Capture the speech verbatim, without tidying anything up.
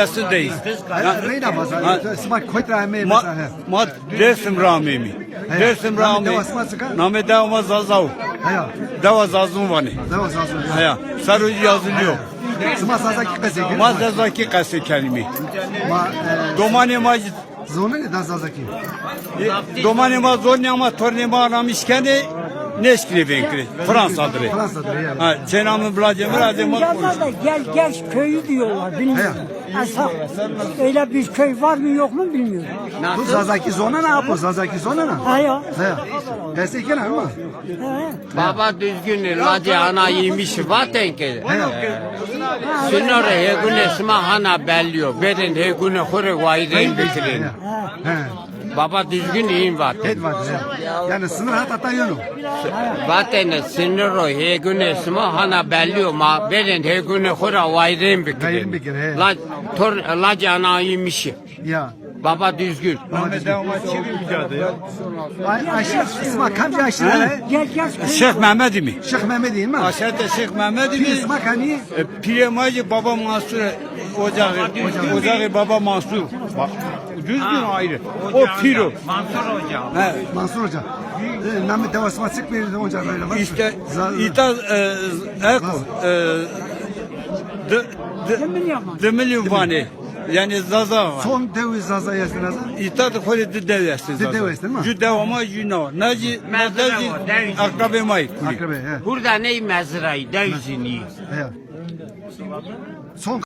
Nesildeyiz. Reyna ma, sima kotî ra ameyî mesela? Ma Dêrsim ra ameyîme. Dêrsim ra ameyîme. Namê dewa sima çik a? Namê dewa ma Zazaw. Heya. Dewa Zazun vanê. Dewa Zazun. Heya. Ser o yazılıyor. Sima Zazakî qesey kenî? Ma Zazakî qesey kenîme. Ma, e, domanê ma zonenê da Zazakî? E, domanê ma zonenê ama tornê ma aramiş kenê, nêşkinê veng kerê. Fransa dir ê. Fransa dir ê, ya. Ha, çêna mi, bilacê mi ra, ez ê ma konuşayım. Gel Geç köyü diyorlar, bilmiyorum. Esas öyle bir köy var mı yok mu bilmiyorum. Tu Zazakî zonena apo, Zazakî zonena? Ha ya. He. Qesey kena ama. He. Baba Düzgünî lacê ana yîmişî vatên ke, e, sînorê hêgunê sima hana bellî yo. Bêrên hêgunê xo rê wayîrên bikirên. He. Baba Düzgünî în vatên. Hên vatên, he. Yanî sînor hata ta yeno. Vatêne sînoro hêgunê sima hana bellî yo, ma bêrên hêgunê xo ra wayîrên bikirên. Wayîrên bikir, he. La tor, lacê ana yîmişî. Ya. Baba Düzgün. Baba Düzgün. Ay, aşîr, sima kamcî aşîr, he? Gel, gel. Şêx Mehmedî mi? Şêx Mehmedî mi? Aşirete Şêx Mehmedî mi? Pîrê sima kamî? E, pîrê ma jî Baba Mansur, ocağı, ocağı Baba Mansur. Bak, Düzgün ayrı. O pîr o. Mansur Hoca. He. Mansur Hoca. E, namê dewa sima çik bêrî, ocağı, öyle var mı? İşte, îta, e, eko, e, di, di, di milyon vanê. Yanî Zaza wa. Çond dewî Zazayî estê naza? Îta de xo rê di dew estê Zaza. Di dew estê ma? Ju dewa ma, ju na wa. Na jî, na dew jî akrabê ma yê kulî. Akrabê, he. Hurda ney mezrayî, dew zî nîyê. He. Çond